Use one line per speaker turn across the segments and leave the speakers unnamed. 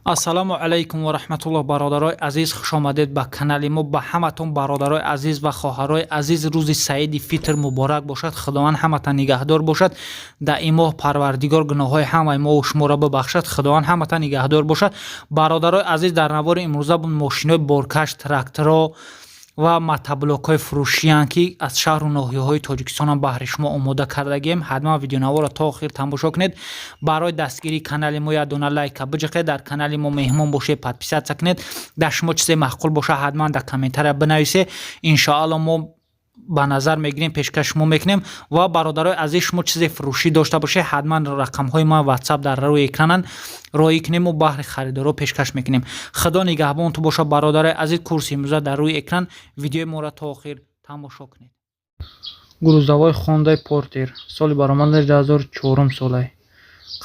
Ассалому алайкум ва раҳматуллоҳ, бародарои азиз, хушомадед ба канали мо. Ба ҳаматон, бародарои азиз ва хоҳарои азиз, рӯзи саиди фитр муборак бошад. Худованд ҳаматон нигаҳдор бошад. Дар ин моҳ Парвардигор гуноҳҳои ҳамаи мову шуморо бибахшад. Худованд ҳаматон нигаҳдор бошад. Бародарои азиз, дар навори имрӯза мошинои боркаш, тракторо ва мотоблокҳои фурӯшиянд, ки аз шаҳру ноҳияҳои Тоҷикистонам баҳри шумо омода кардагием. Ҳатман видеонаворро то охир тамошо кунед. Барои дастгирии канали мо як дона лайка биҷиқед. Дар канали мо меҳмон бошед, подписаться кунед. Дар шумо чизе маъқул боша, ҳатман дар комментария бинависед. Иншоалло, мо ба назар мегирем, пешкаш шумо мекунем. Ва, бародарои азиз, шумо чизе фурӯшӣ дошта бошед, ҳатман рақамҳои ма Ватсап дар рӯи экрананд, роҳӣ кунем, мо баҳри харидоро пешкаш мекунем. Худо нигаҳбонту бошад, бародарои азиз. Курси имрӯза дар рӯи экран, видеои моро то охир тамошо кунед.
Грузовой Хондай Портер, соли баромадаш 2004 солай,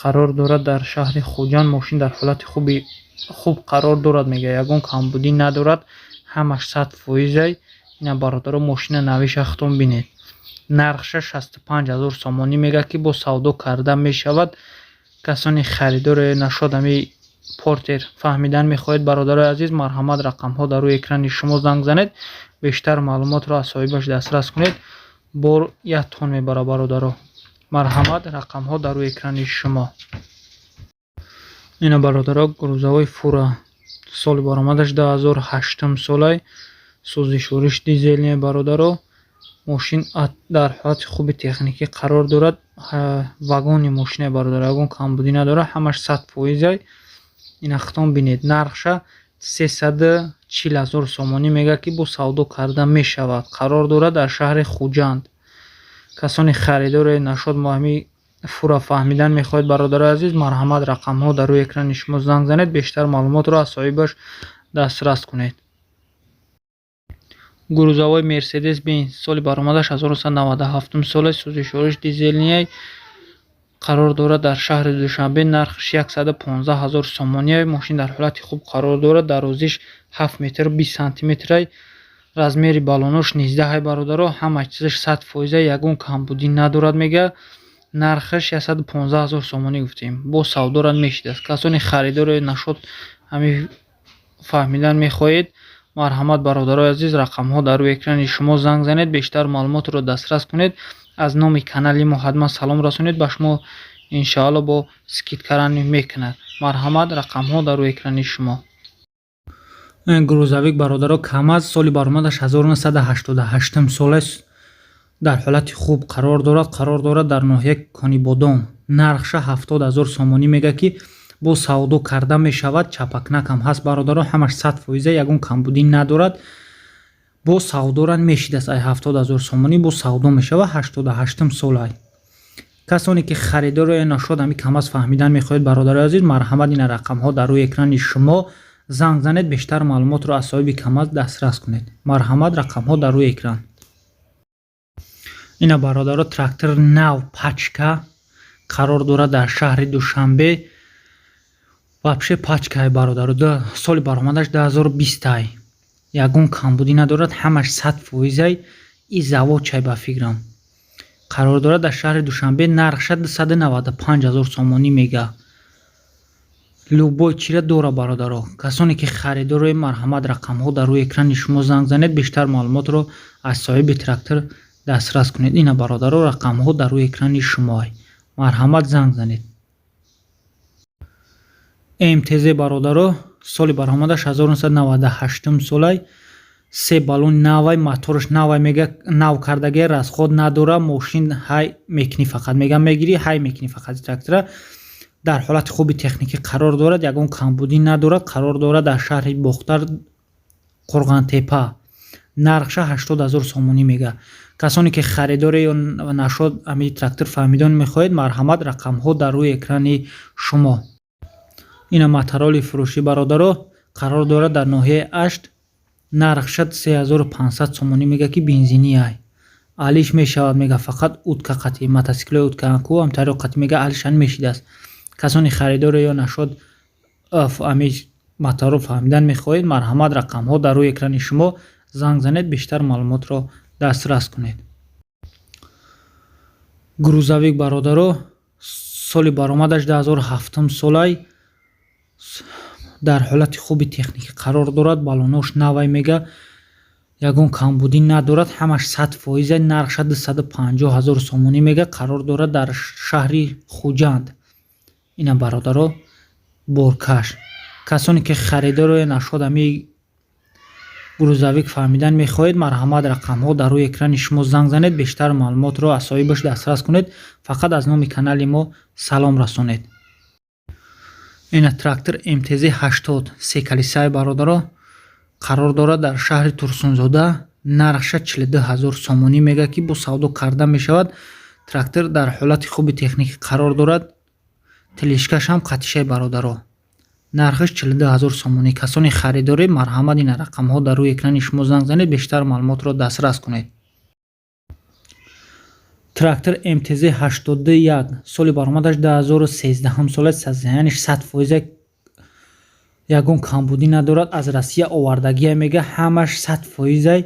қарор дорад дар шаҳри Хуҷанд. Мошин дар ҳолати хуби хуб қарор дорад, мега, ягон камбудӣ надорад, ҳамаш 100 фоизай. Ина, бародаро, мошина навиша худтон бинед. Нархша 65 000 сомонӣ мега, ки бо савдо карда мешавад. Касоне харидоре нашод ами Портер фаҳмидан мехоҳед, бародарои азиз, марҳамат, рақамҳо дар рӯи экрани шумо, занг занед, бештар маълумотро аз соҳибаш дастрас кунед. Бор як тон мебара, бародаро. Марҳамат, рақамҳо дар рӯи экрани шумо. Ина, бародаро, грузовой фура, соли баромадаш 2008 солай, сӯзишвориш дизельный. Бародаро, мошин дар ҳолати хуби техникӣ қарор дорад. Вагони мошина, бародаро, ягон камбудӣ надорад, ҳамаш 100 фоизай. Ина худтон бинед. Нархша 340 000 сомонӣ мега, ки бо савдо карда мешавад. Қарор дорад дар шаҳри Хуҷанд. Касоне харидоре нашод мо ҳами фура фаҳмидан мехоҳед, бародарои азиз, марҳамат, рақамҳо дар рӯи экрани шумо, занг занед, бештар маълумотро аз соҳибаш дастрас кунед. Грузовой Мерседес Бенз, соли баромадаш 1997 сола, сӯзишвориш дизельный, қарор дорад дар шаҳри Душанбе. Нархаш 115 ҳазор сомонӣ. Мошин дар ҳолати хуб қарор дорад. Дарозиш 7 метру 20 сантиметрай, размери баллонош 19-ай. Бародаро, ҳама чизаш 100 фоиза, ягон камбудӣ надорад, мега. Нархаш 115 ҳазор сомонӣ гуфтем, бо савдорат мешидааст. Касоне харидоре нашод ҳамин фаҳмидан мехоҳед, марҳамат, бародарои азиз, рақамҳо дар рӯи экрани шумо, занг занед, бештар маълумотро дастрас кунед. Аз номи канали мо ҳатман салом расонед, ба шумо иншоалло бо скидка мекунад. Марҳамат, рақамҳо дар рӯи экрани шумо.
Грузовик, бародаро, КамАЗ, соли баромадаш 1988 сола, дар ҳолати хуб қарор дорад. Қарор дорад дар ноҳияи Конибодом. Нархша 70 000 сомонӣ мега, ки бо савдо карда мешавад. Чапакнакам ҳаст, бародаро, ҳамаш 100 фоиза, ягон камбудӣ надорад, бо савдоран мешидааст. Ай 70 000 сомонӣ бо савдо мешавад. 88-ум солай. Касоне ки харидоро нашод ҳами КамАЗ фаҳмидан мехоҳед, бародарои азиз, марҳамат, ина рақамҳо дар рӯи экрани шумо, занг занед, бештар маълумотро аз соҳиби КамАЗ дастрас кунед. Марҳамат, рақамҳо дар рӯи экран. Ина, бародаро, трактор нав, пачка, қарор дорад дар шаҳри Душанбе. Вообще пачкай, бародаро. Соли баромадаш 2020-ай, ягон камбудӣ надорад, ҳамаш 100 фоизай. И заводчай ба фикрам. Қарор дорад дар шаҳри Душанбе. Нархша 295 000 сомонӣ мега. Любой чира дора, бародаро. Касоне ки харидорои, марҳамат, рақамҳо дар рӯи экрани шумо, занг занед, бештар маълумотро аз соҳиби трактор дастрас кунед. Ина, бародаро, рақамҳо дар рӯи экрани шумоай, марҳамат, занг занед. МТЗ, бародаро, соли баромадаш 1998 солай, се баллон навай, мотораш навай, мега, нав кардагия, расход надора. Мошин ҳай мекунӣ фақат, мега, мегирӣ, ҳай мекунӣ фақат. Трактора дар ҳолати хуби техникӣ қарор дорад, ягон камбудӣ надорад. Қарор дорад дар шаҳри Бохтар, Қурғантепа. Нархша 80 000 сомонӣ мега. Касоне ки харидоре ё нашод ами трактор фаҳмидан мехоҳед, марҳамат, рақамҳо дар рӯи экрани шумо. Ина мотороллери фурӯшӣ, бародаро, қарор дорад дар ноҳияи Ашт. Нархша 3500 сомонӣ мега, ки бензинӣ ай, алиш мешавад, мега, фақат утка қатӣ, мотоциклои утка ку ҳамтариқ қатӣ, мега, алишан мешидааст. Касоне харидоре ё нашод ами моторро фаҳмидан мехоҳед, марҳамат, рақамҳо дар рӯи экрани шумо, занг занед, бештар маълумотро дастрас кунед. Грузовик, бародаро, соли баромадаш 2007 солай. Дар ҳолати хуби техникӣ қарор дорад, баллонош навай мега, ягон камбудӣ надорад, ҳамаш 100%. Нархша 250 000 сомонӣ мега, қарор дорад дар шаҳри Хуҷанд. Ина, бародаро, боркаш. Касоне ки харидоро нашуд, ами грузовик фаҳмидан мехоҳед, марҳамат, рақамҳо дар рӯи экрани шумо, занг занед, бештар маълумотро аз соҳибаш дастрас кунед. Фақат аз номи канали мо салом расонед. Ина трактор МТЗ 80, се колесаи, бародаро, қарор дорад дар шаҳри Турсунзода. Нархша 42 ҳазор сомонӣ мега, ки бо савдо карда мешавад. Трактор дар ҳолати хуби техникӣ қарор дорад, тележкашам қатишай, бародаро. Нархаш 42 ҳазор сомонӣ. Касони харидорӣ, марҳамат, ина рақамҳо дар рӯи экрани шумо, занг занед, бештар маълумотро дастрас кунед. Трактор МТЗ 81, соли баромадаш 2013 сола, состоянияш 100%, ягон камбудӣ надорад. Аз Россия овардагия мега, ҳамаш 100%.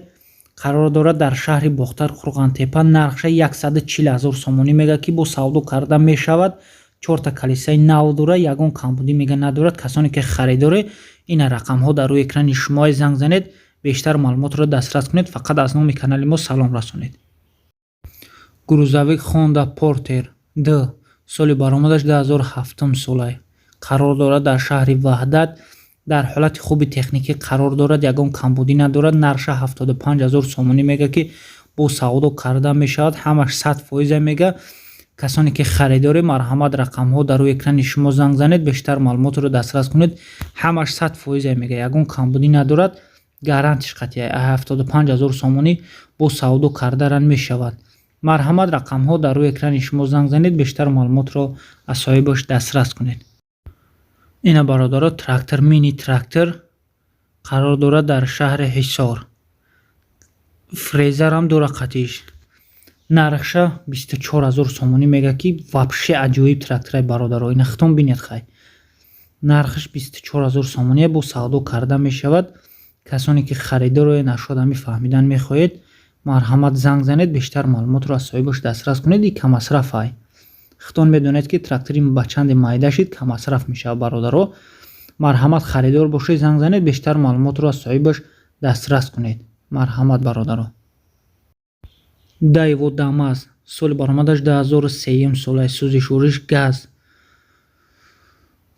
Қарор дорад дар шаҳри Бохтар, Қурғантепа. Нархша 140 ҳазор сомонӣ мега, ки бо савдо карда мешавад. Чорта колесаи нав дора, ягон камбудӣ мега надорад. Касоне ки харидоре, ина рақамҳо дар рӯи экрани шумо, занг занед, бештар маълумотро дастрас кунед. Фақат аз номи канали мо салом расонед. Грузовик Хонда Портер Д, соли баромадаш 2007 солай, қарор дорад дар шаҳри Ваҳдат. Дар ҳолати хуби техникӣ қарор дорад, ягон камбудӣ надорад. Нархша 75 ҳазор сомонӣ мега, ки бо савдо карда мешавад. Ҳамаш 100% мега. Касоне ки харидорӣ, марҳамат, рақамҳо дар рӯи экрани шумо, занг занед, бештар маълумотро дастрас кунед. Ҳамаш 100% мега, ягон камбудӣ надорад, гарантиш қатъия. 75 ҳазор сомонӣ бо савдо кардаран мешавад. Марҳамат, рақамҳо дар рӯи экрани шумо, занг занед, бештар маълумотро аз соҳибаш дастрас кунед. Ина, бародаро, трактор, мини трактор, қарор дорад дар шаҳри Ҳисор. Фрезарам дора қатиш. Нархша 24 ҳазор сомонӣ мега, ки вообще аҷоиб трактораи, бародаро. Ина хитон бинед, хай. Нархаш 24 ҳазор сомоние, бо савдо карда мешавад. Касоне ки харидоро нашуд, ами фаҳмидан мехоҳед, марҳамат, занг занед, бештар маълумотро аз соҳибаш дастрас кунед. И каммасраф ай. Хитон медонед, ки трактори ба чанде майда шид, каммасраф мешавад, бародаро. Марҳамат, харидор бошед, занг занед, бештар маълумотро аз соҳибаш дастрас кунед. Марҳамат, бародаро. Дэву Дамаз, соли баромадаш 2003 солаи, сӯзишвориш газ,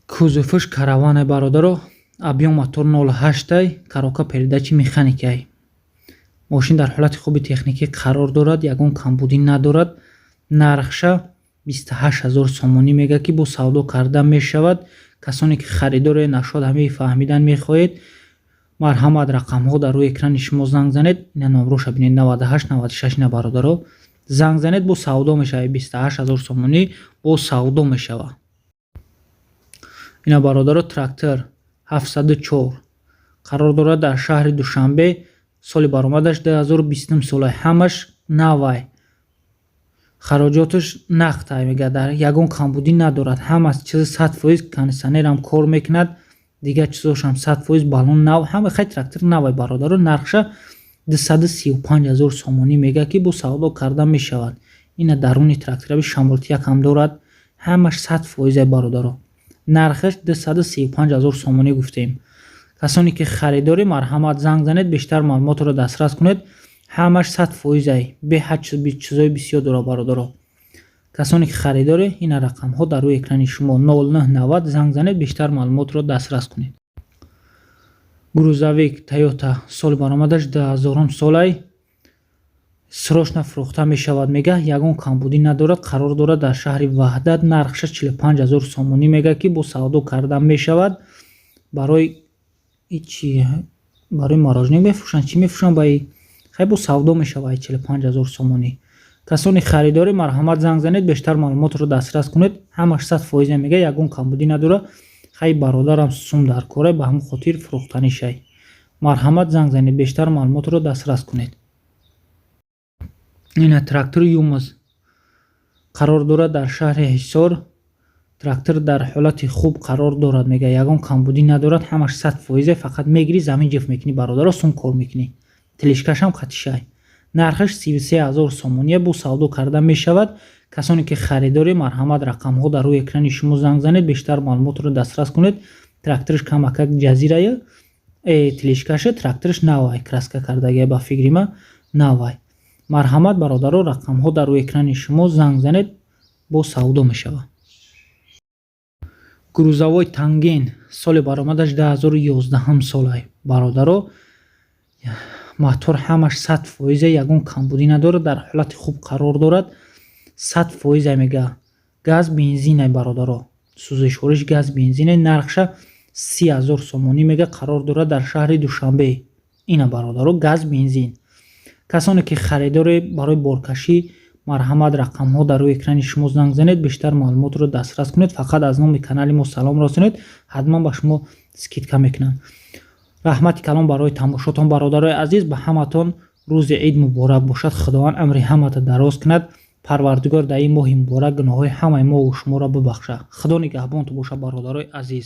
кузоваш караване, бародаро. Объём мотор 0,8-ай, коробка передачи механикай. Мошин дар ҳолати хуби техникӣ қарор дорад, ягон камбудӣ надорад. Нархша 28 ҳазор сомонӣ мега, ки бо савдо карда мешавад. Касоне ки харидоре нашуд, ҳамаи фаҳмидан мехоҳед, марҳамат, рақамҳо дар рӯи экрани шумо, занг занед. Ина номроша бинед, 98 96. Ина, бародаро, занг занед, бо савдо мешавад. 28 ҳазор сомонӣ бо савдо мешавад. Ина, бародаро, трактор 704, қарор дорад дар шаҳри Душанбе. Соли баромадаш 2020 сола, ҳамаш навай, хароҷоташ нақдай мега, дар ягон камбудӣ надорад. Ҳама чизи 100%, кондитсионерам кор мекунад, дигар чизошам 100%, баллон нав, ҳама. Хай, трактор навай, бародаро. Нархша 235 ҳазор сомонӣ мега, ки бо савдо карда мешавад. Ина даруни трактораби шамолтиякам дорад, ҳамаш 100%, бародаро. Нархаш 235 ҳазор сомонӣ гуфтем. Касоне ки харидорӣ, марҳамат, занг занед, бештар маълумотро дастрас кунед. Ҳамаш 100%, беҳад чизои бисёр дора, бародаро. Касоне ки харидорӣ, ина рақамҳо дар рӯи экрани шумо, 0990, занг занед, бештар маълумотро дастрас кунед. Грузовик Тойота, соли баромадаш 2000 солай, срочно фурӯхта мешавад мега, ягон камбудӣ надорад. Қарор дорад дар шаҳри Ваҳдат. Нархша 45 ҳазор сомонӣ мега, ки бо савдо карда мешавад. Барои чи, барои мороженое мефурӯшанд, чӣ мефурӯшанд? Ба хай, бо савдо мешавад. 45 ҳазор сомонӣ. Касони харидорӣ, марҳамат, занг занед, бештар маълумотро дастрас кунед. Ҳамаш 100% мега, ягон камбудӣ надорад. Хай, бародарам сум дар кора, ба ҳамон хотир фурӯхтанишай. Марҳамат, занг занед, бештар маълумотро дастрас кунед. Ина трактори ЮМЗ, қарор дорад дар шаҳри Ҳисор. Трактор дар ҳолати хуб қарор дорад мега, ягон камбудӣ надорад, ҳамаш 100%. Фақат мегирӣ, замин ҷиф мекунӣ, бародаро, сум кор мекунӣ. Тележкашам қатишай. Нархаш 33 ҳазор сомония, бо савдо карда мешавад. Касоне ки харидорӣ, марҳамат, рақамҳо дар рӯи экрани шумо, занг занед, бештар маълумотро дастрас кунед. Тракторш камакак ҷазирая, тележкаша, тракторш навай, краска кардагия, ба фикри ма, навай. Марҳамат, бародаро, рақамҳо дар рӯи экрани шумо, занг занед, бо савдо мешавад. Грузовой Танген, соли баромадаш 2011 солай, бародаро. Мотор ҳамаш 100%, ягон камбудӣ надорад, дар ҳолати хуб қарор дорад, 100% мега. Газ бензинай, бародаро, сӯзишвориш газ бензинай. Нархша 30 000 сомонӣ мега, қарор дорад дар шаҳри Душанбе. Ина, бародаро, газ бензин. Касоне ки харидоре барои боркашӣ, марҳамат, рақамҳо дар рӯи экрани шумо, занг занед, бештар маълумотро дастрас кунед. Фақат аз номи канали мо салом расонед, ҳатман ба шумо скидка мекунанд. Раҳмати калон барои тамошотон, бародарои азиз. Ба ҳаматон рӯзи ид муборак бошад. Худованд амри ҳамата дароз кунад. Парвардигор дар ин моҳи муборак гуноҳҳои ҳамаи мову шуморо бибахшад. Худо нигаҳбонтон бошад, бародарои азиз.